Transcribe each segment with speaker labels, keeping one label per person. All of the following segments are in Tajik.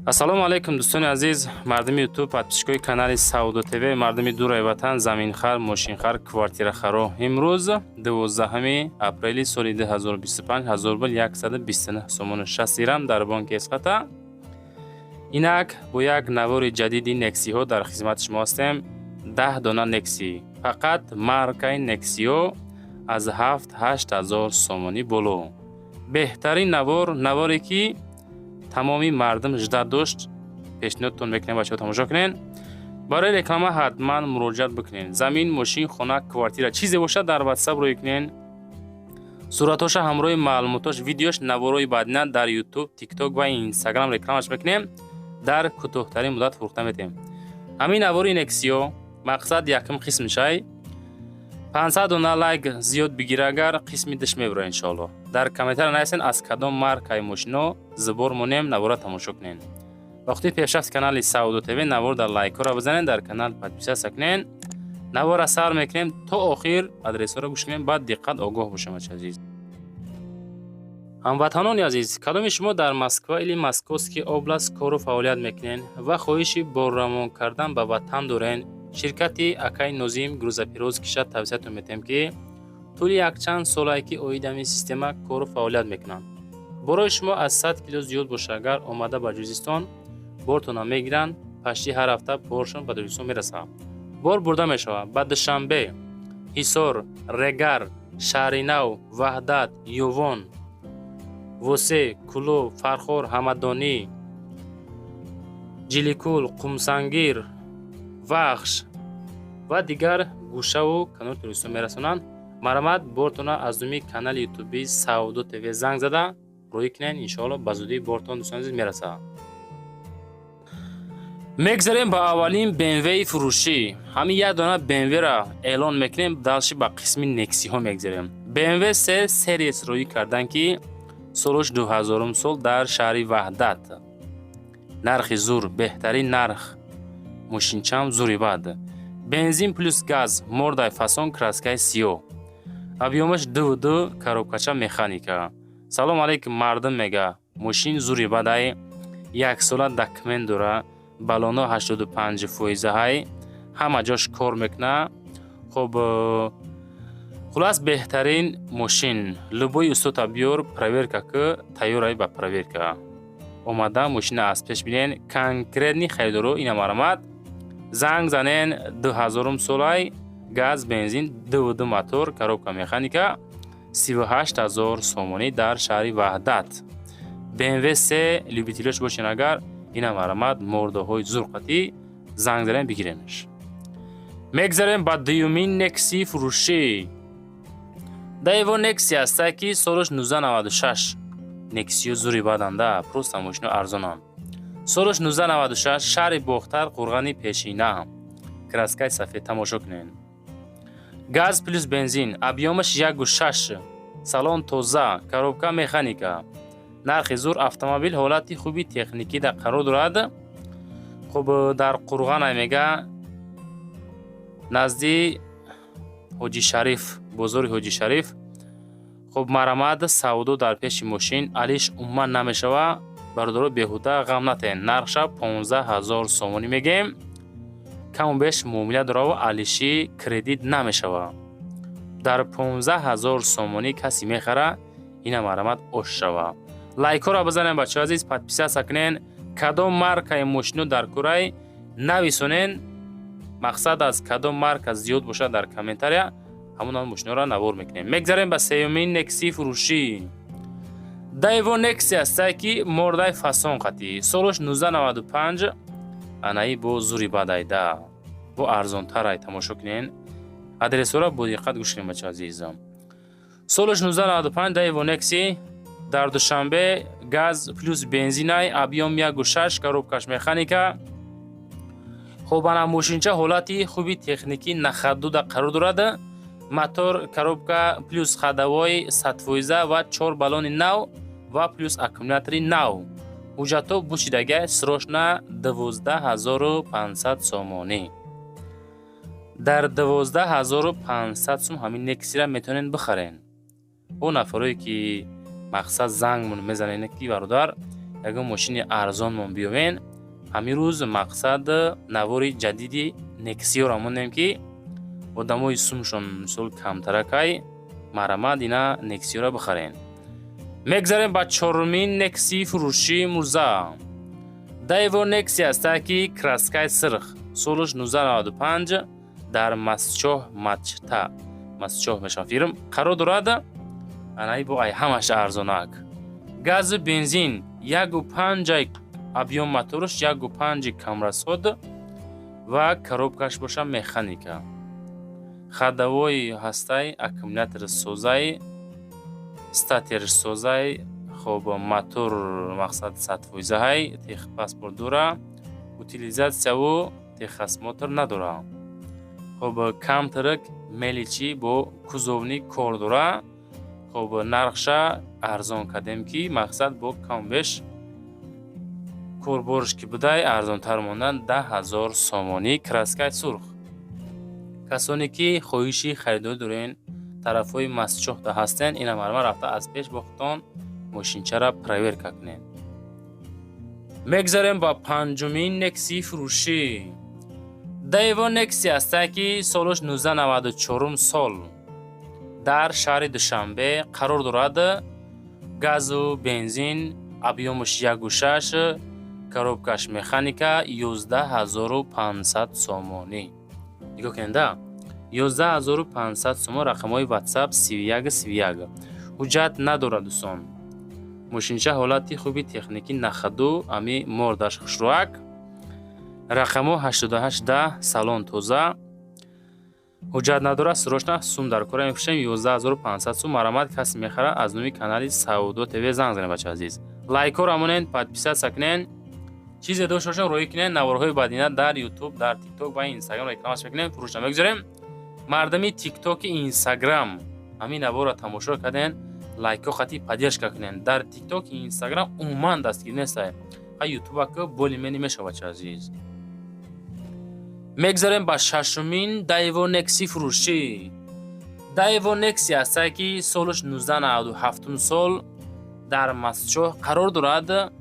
Speaker 1: Ассалому алайкум, дӯстони азиз, мардуми Ютуб, подписчикои канали Савдо ТВ, мардуми дураи ватан, заминхар, мошинхар, квартирахаро. Имрӯз 12 апрели соли 2025, 1000 рубл 129 сомону 60 дирам дар бонки Эсхата. Инак бо як навори ҷадиди Нексиҳо дар хизмати шумо ҳастем. 10 дона Некси, фақат маркаи Нексиҳо аз 7-8 ҳазор сомонӣ боло. Беҳтарин навор, наворе ки тамоми мардум ждать дошт, пешниҳодтон мекунем. Бачаҳо, тамошо кунен. Барои реклама ҳатман муроҷиат бикунен. Замин, мошин, хона, квартира, чизе бошад, дар Ватсап рӯй кунен. Суратҳоша ҳамроҳи маълумотош, видеош, наворои баъдина дар Ютуб, Тикток ва Инстаграм рекламаш мекунем. Дар кӯтоҳтарин муддат фурӯхта метем. Ҳамин навори Нексиё мақсад якум қисм шай. 500 дона лайк зиёд бигира агар, қисми диш мебура, иншоалло. Дар комментария нависен, аз кадом маркаи мошино зубор монем. Навора тамошо кунен. Вақти пешрафти канали Савдо ТВ навор дар лайкҳоро бизанен, дар канал подписаться кунен. Навора сар мекунем, то охир адресҳоро гӯш кунем, баъд диққат, огоҳ бошем. Ачи азиз, ҳамватанони азиз, кадоми шумо дар Москва или Московский область кору фаъолият мекунен ва хоҳиши борравон кардан ба ватан дорен, ширкати акаи Нозим грузоперевозкиша тавсиятон метиҳем, ки тӯли якчанд солае ки оид ҳамин система кору фаъолият мекунанд. Борои шумо аз 100 кило зиёд боша агар, омада ба Ҷузистон бортона мегиранд. Пашти ҳар ҳафта боршон ба Тоҷикистон мерасад. Бор бурда мешавад ба Душанбе, Ҳисор, Регар, Шаҳринав, Ваҳдат, Ёвон, Восе, Кӯлоб, Фархор, Ҳамадонӣ, Ҷиликул, Қумсангир, Вахш ва дигар гӯшаву канори Тоҷикистон мерасонанд. Марҳамат, бортона аз думи канали ютуби Савдо ТВ занг зада рӯй кунед. Иншоалло, ба зудӣ бортон, дӯстони азиз, мерасад. Мегзарем ба аввалин БМВи фурӯшӣ. Ҳамин як дона БМВ-ра эълон мекунем, дальше ба қисми Нексиҳо мегзарем. БМВ се Series рӯӣ кардан, ки солаш 2000 сол, дар шаҳри Ваҳдат. Нархи зур, беҳтарин нарх, мошинчам зури бад. Бензин плюс газ, мордай фасон, краскаи сиёҳ, объёмаш 2,2, коробкача механика. Салом алейкум, мардум мега, мошин зури бадай, яксола документ дора, баллоно 85 фоизаҳай, ҳама ҷош кор мекуна. Хуб, хулас, беҳтарин мошин. Любой устота биёр, проверка ки, тайёрай ба проверка. Омада мошина аз пеш бинен. Конкретный харидоро ина марҳамат занг занен. 2000-ум солай, газ, бензин, 2,2 мотор, коробка механика, 38 000 сомонӣ дар шаҳри Ваҳдат. БМВ се любителёш бошен агар, ина марҳамат, мордаҳои зурқатӣ занг занен, бигиренаш. Мегзарем ба дуюмин Некси фурӯшӣ. Даево Некси ҳаста, ки солаш 1996. Нексиё зури баданда, просто мошино арзонанд. Солаш 1996, шаҳри Бохтар, Қурғани Пешина, краскаи сафед, тамошо кунед. Газ плюс бензин, объёмаш 1,6, салон тоза, коробка механика. Нархи зур. Автомобил ҳолати хуби техникӣ дар қарор дорад. Хуб, дар Қурғанай мега, назди Ҳоҷи Шариф, бозори Ҳоҷи Шариф. Хуб, марҳамат, савдо дар пеши мошин, алиш умуман намешава. Бародаро, беҳуда ғам натен. Нархша 15 000 сомонӣ мегем, каму беш муомила дораву алишӣ кредит намешава. Дар 15 000 сомонӣ касе мехара, ина марҳамат, ош шава. Лайкҳоро бизанем, бачаҳо азиз, подписаться кунен. Кадом маркаи мошино дар курай нависонен. Мақсад, аз кадом марка зиёд бошад дар комментария, ҳамон мошиноро навор мекунем. Мегзарем ба сеюмин Некси фурӯшӣ. Даево Некси ҳастае, ки мордаи фасон қатӣ, солаш 1995. Анаи бо зури бадайда, бо арзонтарай. Тамошо кунен, адресҳоро бо диққат гӯш кунем, бача азизам. Солаш 1995, Даево Некси дар Душанбе, газ плюс бензинай, объём 1,6, коробкаш механика. Хуб, ана мошинча ҳолати хуби техникӣ на ходу да қарор дорад. Мотор, коробка плюс ходовой 100 фоиза ва чор баллони нав ва плюс аккумулятори нав. Ҳуҷҷатҳо бушидага. Срочно 12 500 сомонӣ. Дар 12 500 сум ҳамин Нексира метавонед бихарен. О нафарое ки мақсад зангмон мезанед, ки бародар, Ягон мошини арзонмон биёвен. Ҳамин рӯз, мақсад, навори ҷадиди Нексиёро мондем, ки одамои сумшон, мисол, камтаракай, марҳамат, ина Нексиёро бихарен. Мегзарем ба чорумин Нексии фурӯшии имрӯза. Даево Некси ҳаста, ки краскаи сирх, солаш 1995, дар Мастчоҳ, Мачта, Мастчоҳ мешавад фирм, қарор дорад. Анаи бо ай ҳамаш арзонак. Газу бензин, 1,5 объём мотораш, 1,5 камрасход ва коробкаш боша механика. Ходовой ҳастай, аккумулятори созай, стартерш созай. Хоб, мотор, мақсад, 100%-ҳай, техпаспорт дора, утилизатсияву техосмотр надора. Хоб, камтарак мелочи бо кузовный кор дора. Хоб, нархша арзон кардем, ки, мақсад, бо камбеш корборш ки будай, арзонтар мондан. 10 000 сомонӣ, краскаи сурх. Касоне ки хоҳиши харидорӣ дорен, тарафҳои Мастчоҳда ҳастен, ина марҳамат, рафта аз пеш бо худтон мошинчаро проверка кунед. Мегзарем ба панҷумин Нексии фурӯшӣ. Даево Некси ҳаста, ки солаш 1994 сол, дар шаҳри Душанбе қарор дорад. Газу бензин, объёмаш 1,6, коробкаш механика, 11 500 сомонӣ. Нигоҳ кунед, 11 500 сомон. Рақамҳои WhatsApp 31 31. Ҳуҷҷат надорад, дӯстон. Мошинча ҳолати хуби техникӣ, на ходу, ами мордаш хушрӯак. Рақамҳо 88 10. Салон тоза, ҳуҷҷат надорад. Срочно сум дар кора мефурӯшем, 11 500 сум. Марҳамат, касе мехарад, аз номи канали Савдо ТВ занг занед. Бача азиз, лайкҳоро монед, подписаться кунед, чизе дошта бошем, роҳӣ кунед. Наворҳои баъдина дар Ютуб, дар Тикток ва Инстаграм рекламаш мекунем, фурӯшда мегузорем. Мардами Тиктоки, Инстаграм, ҳамин наворро тамошо карден, лайкҳо хати поддержка кунед. Дар Тикток, Инстаграм умуман дастгирӣ нестай, ха Ютубака более-менее мешавад, бача азиз. Мегзарем ба шашумин Даево Некси фурӯшӣ. Даево Некси ҳастае, ки солаш 1997 сол, дар Мастчоҳ қарор дорад.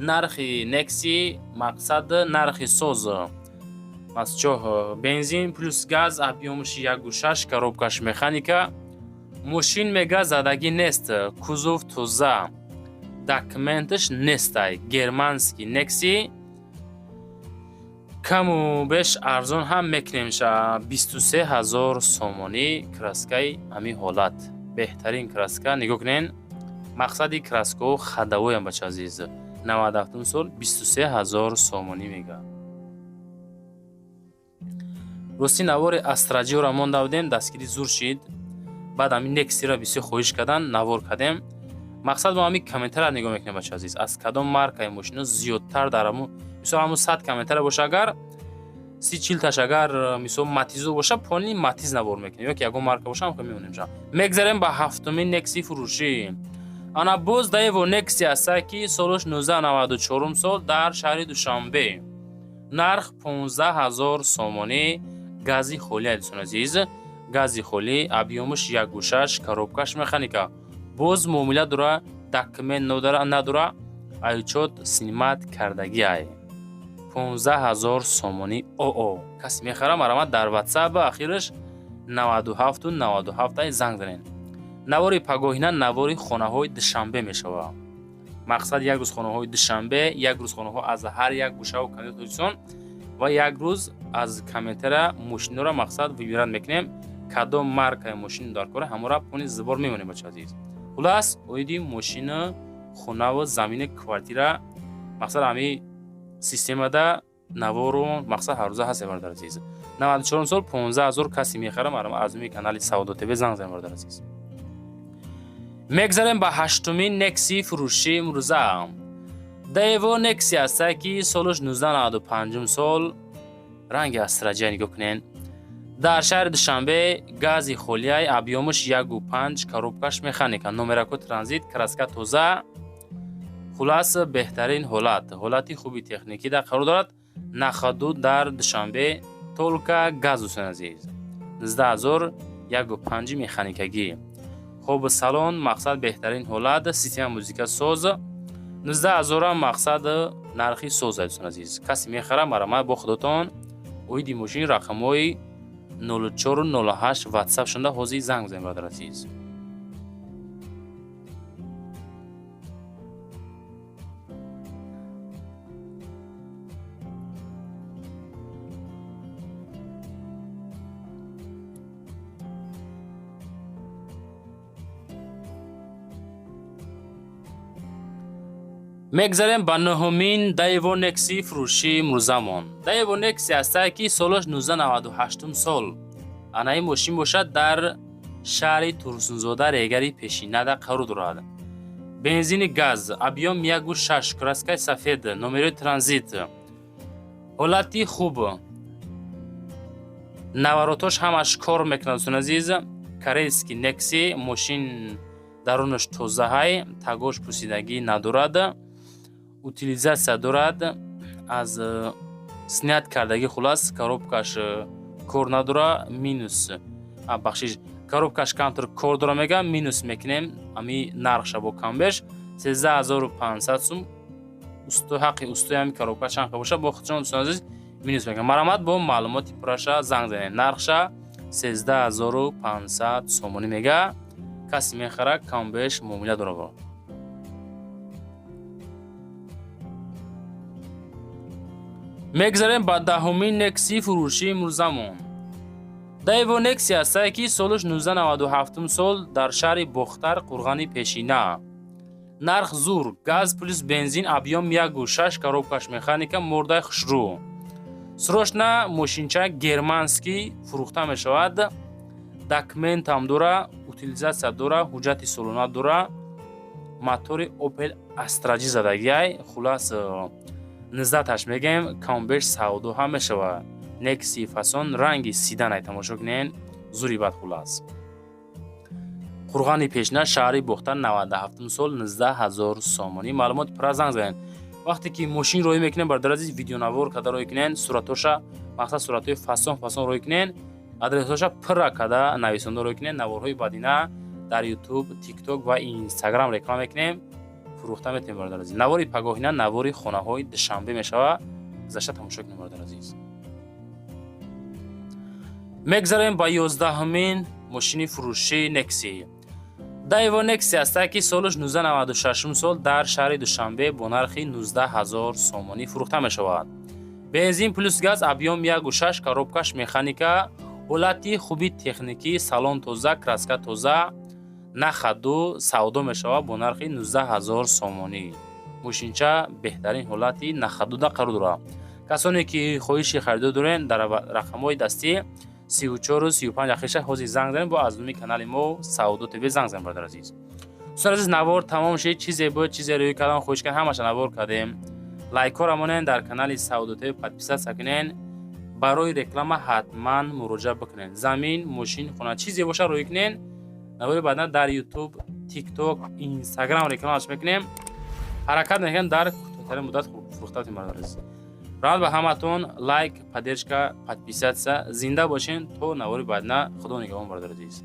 Speaker 1: Нархи Некси, мақсад, нархи соз. Мастчоҳ, бензин плюс газ, объёмаш 1,6, коробкаш механика. Мошин мега задагӣ нест, кузов тоза, документаш нестай. Германский Некси каму беш арзон ҳам мекунем ша, 23 000 сомонӣ. Краскаи ҳамин ҳолат, беҳтарин краска, нигоҳ кунен. Мақсади краскаҳо ходовойам, бача азиз. 97 сол, 23 000 сомонӣ мега. Рости, навори Астраҷиёро монда будем, дастгирӣ зур шид. Баъд ҳамин Нексиро бисёр хоҳиш кардан, навор кардем. Мақсад, мо ҳамин комментария нигоҳ мекунем, бача азиз, аз кадом маркаи мошино зиёдтар. Дар ҳамун, мисол, ҳамун 100 комментария боша, агар 30-40таш агар, мисол, Матизо боша, полный Матиз навор мекунем, ё ки ягон марка боша, ҳам мемонем. Мегзарем ба ҳафтумин Некси фурӯшӣ. Ана боз Даево Некси ҳаста, ки солаш 1994 сол, дар шаҳри Душанбе, нарх 15 000 сомонӣ, гази холӣ. Дӯстони азиз, гази холӣ, объёмаш 1,6, коробкаш механика. Боз муомила дора, документ надора, учёт снимать кардагиай. 15 000 сомонӣ. Оо, касе мехара, марҳамат, дар Ватсап ахираш 97 97 занг занед. Навори пагоҳина навори хонаҳои Душанбе мешавад. Мақсад, як рӯз хонаҳои Душанбе, як рӯз хонаҳо аз ҳар як гӯшаву канори Тоҷикистон ва як рӯз аз комментария мошинҳоро, мақсад, выбирать мекунем, кадом маркаи мошин дар кора, ҳамора полный сбор мемонем, бача азиз. Хулас, оиди мошина, хонаву замини, квартира, мақсад, ҳами системада навору, мақсад, ҳаррӯза ҳаст, бародар азиз. 94 сол, 15 000. Касе мехара, аз номи канали Савдо ТВ занг занем, бародар азиз. Мегзарем ба ҳаштумин Некси фурӯши имрӯза. Даево Некси ҳаста, ки солаш 1995 сол, ранги астраҷа, нигоҳ кунен, дар шаҳри Душанбе, гази холияй, объёмаш 1,5, коробкаш механика, номерако транзит, краска тоза. Хулас, беҳтарин ҳолат, ҳолати хуби техникӣ дар қарор дорад. На ходу, дар Душанбе, только газ, дӯстони азиз. 19 000, 1,5 механикагӣ. Хоб, салон, мақсад, беҳтарин ҳолат, система музика соз. 19 000-ам мақсад нархи соза, дӯстон азиз. Касе мехара, марҳамат, бо худотон оиди мошин рақамҳои 0408 ватсап шуда ҳозир занг бизанед, бародар азиз. Мегзарем ба нуҳумин Даево Некси фурӯшии имрӯзамон. Даево Некси ҳастае, ки солаш 1998 сол. Анаи мошин бошад, дар шаҳри Турсунзода, Регари пешинада қарор дорад. Бензини газ, объём 1,6, краскаи сафед, номерои транзит, ҳолати хуб, наворотош ҳамаш кор мекунад, дӯстони азиз. Корейский Некси мошин дарунаш тозаҳай, тагош пусидагӣ надорад, утилизация дорад, аз снять кардагӣ. Хулас, коробкаш кор надора, минус, бахшиш, коробкаш камтар кор дора, мегам, минус мекунем ами нархша бо камбеш 13 500 сум. Усто ҳаққи устои ҳами коробка чанд боша, бо худшон, дӯстони азиз, минус мекунем. Марҳамат, бо маълумоти пурраша занг занед. Нархша 13 500 сомонӣ мега. Касе мехара, камбеш муомила дорад. Мегзарем ба даҳумин Некси фурӯшии имрӯзамон. Даево Некси ҳастае, ки солаш 1997 сол, дар шаҳри Бохтар, Қурғани пешина. Нарх зур, газ плюс бензин, объём 1,6, коробкаш механика, мордаи хушрӯ. Срочно мошинча германский фурӯхта мешавад. Документам дора, утилизация дора, ҳуҷҷати солона дора, мотори Опел Астраҷи задагиай. Хулас, низаташ мегӯем, камбеш савдо ҳам мешавад. Некси фасон, ранги сиданай, тамошо кунен, зури бад. Хулас, Қурғани пешина, шаҳри Бохтар, 97 сол, 19 000 сомонӣ. Маълумоти пурра занг занед. Вақте ки мошин роҳӣ мекунем, бародар азиз, видеонавор карда роҳӣ кунен, суратоша, мақсад, суратҳои фасон фасон роҳӣ кунен, адресоша пурра карда нависонда роҳӣ кунен. Наворҳои бадина дар Ютуб, Тикток ва Инстаграм реклама мекунем, фурӯхта метавонем, бародар азиз. Навори пагоҳина навори хонаҳои Душанбе мешавад, гузашта тамошо кунем, бародар азиз. Мегзарем ба 11-умин мошини фурӯшии Некси. Даево Некси ҳастае, ки солаш 1996 сол, дар шаҳри Душанбе бо нархи 19 000 сомонӣ фурӯхта мешавад. Бензин плюс газ, объём 1,6, коробкаш механика, ҳолати хуби техникӣ, салон тоза, краска тоза, на ходу савдо мешавад бо нархи 19 000 сомонӣ. Мошинча беҳтарин ҳолати на ходуда қарор дорад. Касоне ки хоҳиши харидор дорен, дар рақамҳои дастӣ 34 35 ахиша ҳозир занг занед. Бо аз номи канали мо Савдо ТВ занг занед, бародар азиз. Дӯстон азиз, навор тамом шид. Чизе буд, чизе рӯй кардам, хоҳиш кардам, ҳамаша навор кардем. Лайкҳоро монен, дар канали Савдо ТВ подписаться кунен. Барои реклама ҳатман муроҷиат бикунед. Замин, мошин, хона, чизе боша, рӯй кунен. Навори баъдан дар Ютуб, Тикток, Инстаграм рекламаш мекунем. Ҳаракат мекунем, дар кӯтоҳтарин муддат фурӯхта битем, бародар азиз. Раҳмат ба ҳаматон. Лайк, поддержка, подписаться. Зинда бошен то навори баъдна. Худо нигаҳбон, бародар азиз.